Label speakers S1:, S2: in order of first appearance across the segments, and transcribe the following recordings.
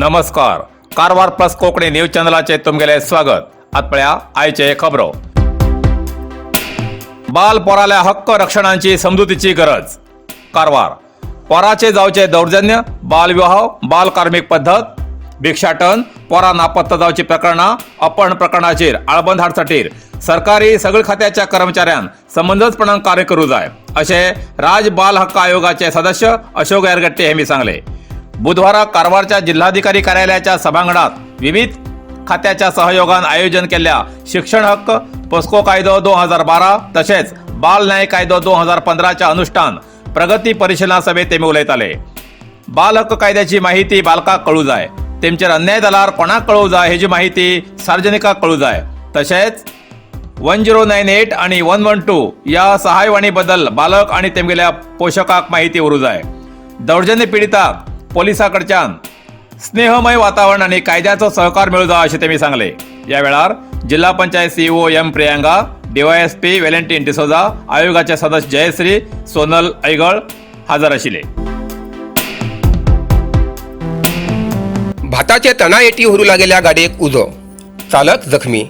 S1: नमस्कार, Karwar plus Konkani news चॅनलाचे तुमगेले स्वागत. आत पळया आयचे खबरो. बाल पोराल्या हक्क रक्षणांची समजुतीची गरज. कारवार. पोराचे जावचे दौर्जन्य, बालविवाह, बाल कार्मिक पद्दत, भिक्षाटन, पोरा नापत्ता जावची प्रकरणां, अपहरण प्रकरणाचेर आळबंद हाडसाटीर सरकारी सगळ खात्याच्या कर्मचाऱ्यान समंजसपणान कार्य करूं जाय, अशें राज बाल हक्क आयोगाचे सदस्य अशोक यारगट्टे हेमी सांगले. बुधवारा कारवारच्या जिल्हाधिकारी कार्यालयाच्या सभांगणात विविध खात्याच्या सहयोगान आयोजन केल्ल्या शिक्षण हक्क, पोस्को कायदो 2012 तशेंच बाल न्याय कायदो 2015च्या अनुष्ठान प्रगती परिशीलना सभेत तेमी उलयताले. बाल हक्क कायद्याची माहिती बालकाक कळू जाय, तेमचेर अन्याय जाल्यार कोणाक कळोवं जाय हेजी माहिती सार्वजनिकाक कळू जाय. तशेंच 1098 आणि 112 या सहायवाणी बद्दल बालक आणि तेमगेल्या पोषकाक माहिती उरूं जाय. दौर्जन्य पिडिताक पोलिसा कडच्यान स्नेहमय वातावरण आणि कायद्याचो सहकार मेळू जाय, अशें तेमी सांगले. या वेळार जिल्हा panchayat CEO M Priyanga, DYSP Valentine D'Souza, आयोगाचे सदस्य जयश्री सोनल ऐगळ हजर आशिल्ले.
S2: भाताचे तना एटी व्हरूं लागेल्या गाडयेक उजो, चालक जखमी.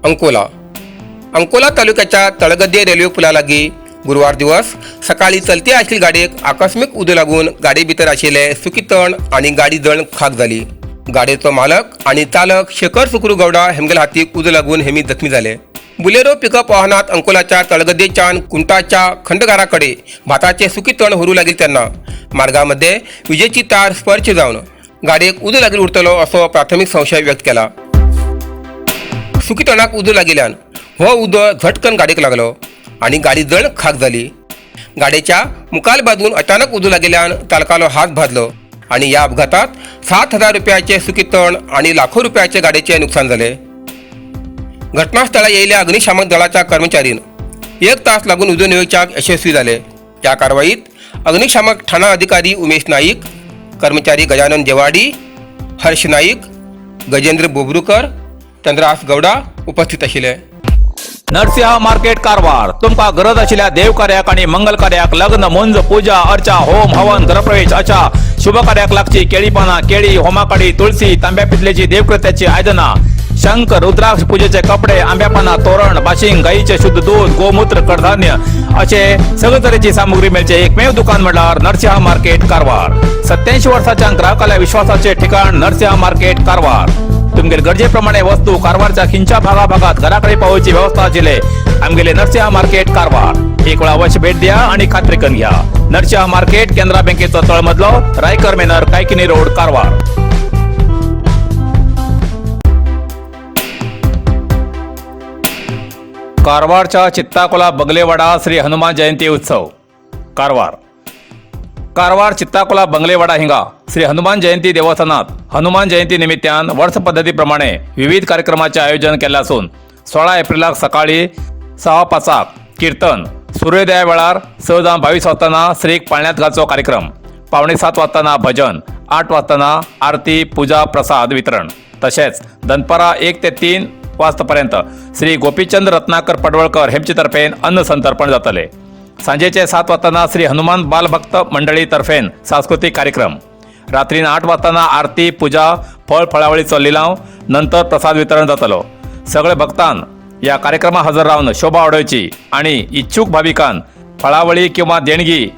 S2: अंकोला. अंकोला तालुक्याच्या तळगद्दे रेल्वे पुला लागीं गुरुवार दिवस सकाळी चलती आशिल्ली गाडयेक आकस्मीक उजो लागून गाडये भितर आशिल्ले सुकी तण आनी गाडी जळून खाक जाली. गाडयेचो मालक आनी चालक शेखर सुक्रू गौडा हेमगेल्या हातीक उजो लागून हेमी जखमी जाले. बुलेरो पिकअप वाहनात अंकोलाच्या तळगद्देच्यान कुंटाच्या खंडगारा कडेन भाताचे सुकी तण व्हरूं लागिल्ले तेन्ना मार्गामध्ये विजेची तार स्पर्श जावन गाडयेक उजो लागीं उरतलो असो प्राथमीक संशय व्यक्त केला. सुकी तणाक उजो लागिल्ल्यान हो उजो झटकन गाडयेक लागलो आनी गाडी जळ खाक जाली. गाडयेच्या मुखाल बाजून अचानक उजो लागिल्ल्यान चालकालो हात भाजलो आनी ह्या अपघातात 7,000 रुपयाचे सुकी तण आनी लाखो रुपयाचे गाडयेचे नुकसान जाले. घटनास्थळार येयल्या अग्निशामक दळाच्या कर्मचारीन एक तास लागून उजो निवळच्याक यशस्वी जाले. ह्या कारवाईत अग्निशामक ठाणा अधिकारी उमेश नाईक, कर्मचारी गजानन देवाडी, हर्ष नाईक, गजेंद्र बोबरुकर, चंद्रहास गौडा उपस्थित आशिल्ले.
S1: नरसिंह मार्केट कारवार. तुमकां गरज आशिल्ल्या देव कार्याक आणि मंगल कार्याक, लग्न, मुंज, पूजा अर्चा, होम हवन, गृहप्रवेश अशा शुभ कार्याक लागची केळी पानां, केळी, होमाकाडी, तुळसी, तांब्या पितलेची देवकृत्याची आयदनां, शंख, रुद्राक्ष, पूजेचे कपडे, आंब्या पानां, तोरण, बाशिंग, गाईचे शुद्ध दूध, गोमूत्र, कडधान्य असे सगळे तरेची सामुग्री मेळचे एकमेव दुकान म्हळ्यार नरसिंह मार्केट कारवार. 87 वर्साच्या ग्राहकाल्या विश्वासाचे ठिकाण नरसिंह मार्केट कारवार. तुमगेले गरजेप्रमाणे वस्तू कारवारच्या खिंच्या भागा भागात घराकडे पावोवची व्यवस्था आशिल्ले आमगेले नरसिंह मार्केट कारवार. एक वेळा अवश्य भेट द्या आणि खात्री करून घ्या. नरसिंह मार्केट, केनरा बँकेचो तळमजलो, रायकर मेनर, कायकिनी रोड, कारवार. कारवारच्या चित्ताकोला बंगलेवाडा श्री हनुमान जयंती उत्सव. कारवार. कारवार चित्ताकोला बंगलेवाडा हिंगा श्री हनुमान जयंती देवस्थानात हनुमान जयंती निमित्तान वर्ष पद्धतीप्रमाणे विविध कार्यक्रमाचे आयोजन केले असून 16 एप्रिलाक सकाळी 5:15क कीर्तन, सूर्योदया वेळार 6 जावन 22 वाजताना श्रीक पाळण्यात घालचो कार्यक्रम, 6:45 वाजताना भजन, 8 वाजताना आरती, पूजा, प्रसाद वितरण. तशेंच दनपारा 1 ते 3 वाजतापर्यंत श्री गोपीचंद रत्नाकर पडवळकर हेमचे तर्फेन अन्न संतर्पण जातले. सांजेचे 7 वाजताना श्री हनुमान बालभक्त मंडळी तर्फेन सांस्कृतिक कार्यक्रम, रात्रीन 8 वाजताना आरती, पूजा, फळ फळावळीचो लिलाव, नंतर प्रसाद वितरण जातलो. सगळे भक्तान या कार्यक्रमात हजर रावन शोभा वाडोवची आणि इच्छुक भाविकान फळावळी किंवा देणगी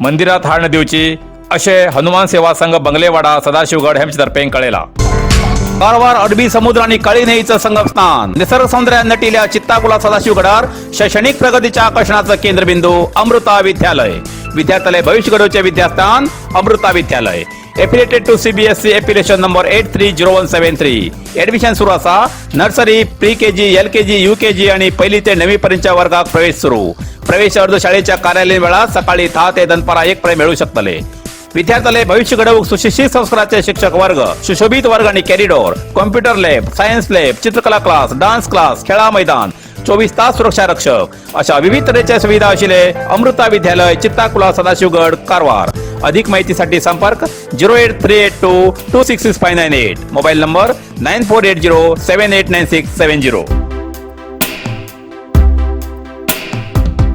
S1: मंदिरात हाडून दिवची, असे हनुमान सेवा संघ बंगलेवाडा सदाशिवगड हेमचे तर्फेन कळेला. कारवार अरबी समुद्र आणि काळी न्हंयेचं संगमस्थान, निसर्ग सौंदर्यान नटिल्या चित्ताकुला सदाशिवगडार शैक्षणिक प्रगतीच्या आकर्षणाचं केंद्रबिंदू अमृता विद्यालय. विद्यार्थ्याले भविष्य घडवचे विद्यास्थान अमृता विद्यालय. Affiliated to CBSE, affiliation number 830173. Admission सुरू असा. Nursery, pre KG, LKG, UKG आणि पहिली ते नववी पर्यंतच्या वर्गात प्रवेश सुरू. प्रवेश अर्ज शाळेच्या कार्यालयीन वेळात सकाळी 10 ते दनपारा 1 पर्यंत मिळू शकतले. विद्यार्थ्याले भविष्य घडवूक सुशिक्षित संस्काराचे शिक्षक वर्ग, सुशोभित वर्ग आणि corridor, computer lab, science lab, चित्रकला क्लास, डान्स क्लास, खेळा मैदान, 24 तास सुरक्षा रक्षक अशा विविध तऱ्हेच्या सुविधा असलेले अमृता विद्यालय, चित्ताकुला, सदाशिवगड, कारवार. अधिक माहितीसाठी संपर्क 08382266598, mobile number 9480789670.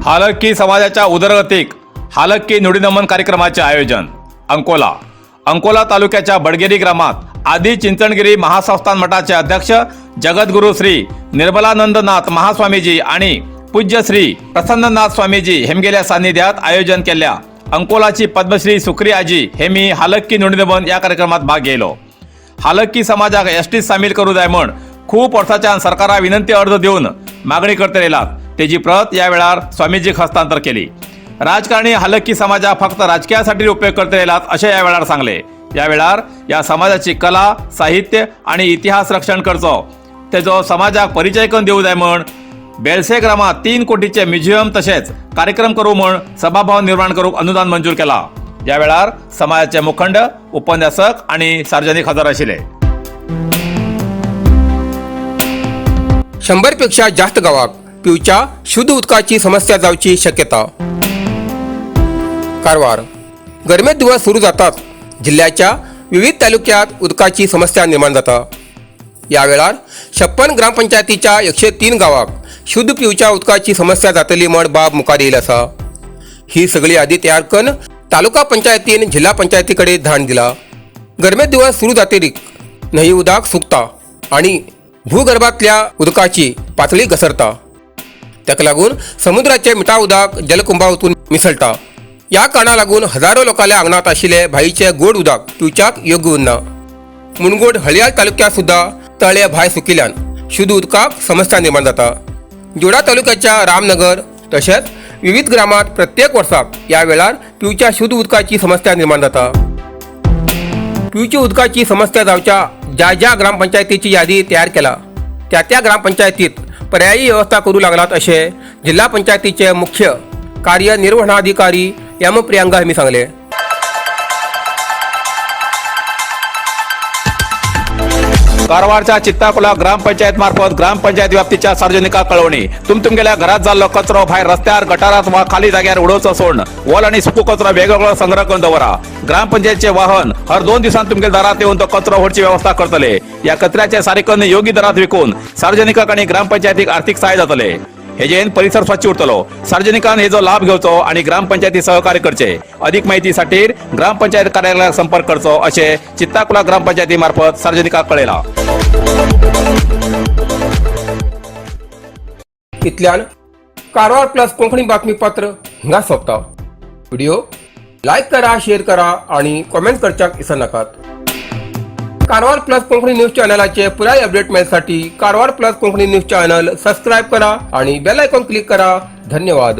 S1: Halakki समाजाच्या उदरगतीक हालक्की नुडीनमन कार्यक्रमाचे आयोजन. अंकोला. अंकोला तालुक्याच्या बडगेरी ग्रामात आदी चिंचणगिरी महासंस्थान मठाचे अध्यक्ष जगद्गुरू श्री निर्मलानंदनाथ महास्वामीजी आणि पूज्य श्री प्रसन्ननाथ स्वामीजी हेमगेल्या सान्निध्यात आयोजन केल्या अंकोलाची पद्मश्री सुक्री आजी हे मी हालक्की नुडीनबन या कार्यक्रमात भाग घेलो. हालक्की समाजाक एसटीत सामील करू जाय म्हण खूप वर्साच्यान सरकारा विनंती अर्ज दिवन मागणी करतले येयलात. तेजी प्रत या वेळार स्वामीजीक हस्तांतर केली. राजकारणी हालक्की समाजा फक्त राजकीयासाठी उपयोग करतले येयलात अशें या वेळार सांगले. या वेळार या समाजाची कला, साहित्य आणि इतिहास रक्षण करचो, तेजो समाजाक परिचय करून दिवं जाय म्हण बेळसे ग्रामात 3 कोटीचे म्युझियम तशेंच कार्यक्रम करू म्हण सभाभवन निर्माण करूंक अनुदान मंजूर केला. या वेळार समाजाचे मुखंड, उपन्यासक आणि सार्वजनिक हजर आशिल्ले.
S2: 100 पेक्षा जास्त गावाक पिवच्या शुद्ध उदकाची समस्या जावची शक्यता. कारवार गरमे दिवस सुरू जातात जिल्ह्याच्या विविध तालुक्यात उदकाची समस्या निर्माण जाता. या वेळार 56 ग्रामपंचायतीच्या 103 गावाक शुद्ध पिवच्या उदकाची समस्या जातली म्हण बाब मुखार येईल आसा. ही सगळी यादी तयार करून तालुका पंचायतीन जिल्हा पंचायतीकडे धाड दिला. गरमे दिवस सुरू जातेरीक न्हंयी उदक सुकता आणि भूगर्भातल्या उदकाची पातळी घसरता. ताका लागून समुद्राचे मिठा उदक जलकुंभा वचून मिसळटा. या कारणा लागून हजारो लोकांल्या आंगणात आशिल्ले भाईचे गोड उदक पिवच्याक योग्य उरना. मुणगोड हळयाळ तालुक्यात सुद्धा तळे भाय सुकिल्यान शुद्ध उदकाक समस्या निर्माण जाता. जोडा तालुक्याच्या रामनगर तशेंच विविध ग्रामात प्रत्येक वर्साक या वेळार पिवच्या शुद्ध उदकाची समस्या निर्माण जाता. पिवच्या उदकाची समस्या जावच्या ज्या ज्या ग्रामपंचायतीची यादी तयार केला त्या त्या ग्रामपंचायतीत पर्यायी व्यवस्था करू लागलात असे जिल्हा पंचायतीचे मुख्य कार्यनिर्वहणाधिकारी एम प्रियांका यांनी सांगले.
S1: कारवारच्या चित्ताकुला ग्रामपंचायत मार्फत ग्रामपंचायत व्याप्तीच्या सार्वजनिका कळवणी. तुमगेल्या घरात जाल्लो कचरो भायर रस्त्यार, गटारात वा खाली जाग्यार उडोवचो सोडून ओल आणि सुको कचरो वेगवेगळो संग्रह करून दवरा. ग्रामपंचायतचे वाहन हर 2 दिवसांत तुमगेल्या दारात येऊन तो कचरो व्हरची व्यवस्था करतले. या कचऱ्याचे सारीकरण योग्य दरात विकून सार्वजनिकांक आणि ग्रामपंचायतीक आर्थिक सहाय्य जातले. हेजेन परिसर स्वच्छ उरतलो. सार्वजनिकान हेजो लाभ घेवचो आणि ग्रामपंचायती सहकार्य करचे. अधिक माहितीसाठी ग्रामपंचायत कार्यालयात संपर्क करचो असे चित्ताकुला ग्रामपंचायती मार्फत सार्वजनिकाक कळयला.
S2: इतल्यान कारवार प्लस कोंकणी बातमीपत्र हिंगा सोंपता. व्हिडिओ लायक करा, शेअर करा आणि कॉमेंट करच्याक विसर नाकात. कारवार प्लस कोंकणी न्यूज चॅनलाचे पुराय update मेळसाठी Karwar plus Konkani news channel subscribe करा आणि बेल आयकॉन क्लिक करा. धन्यवाद.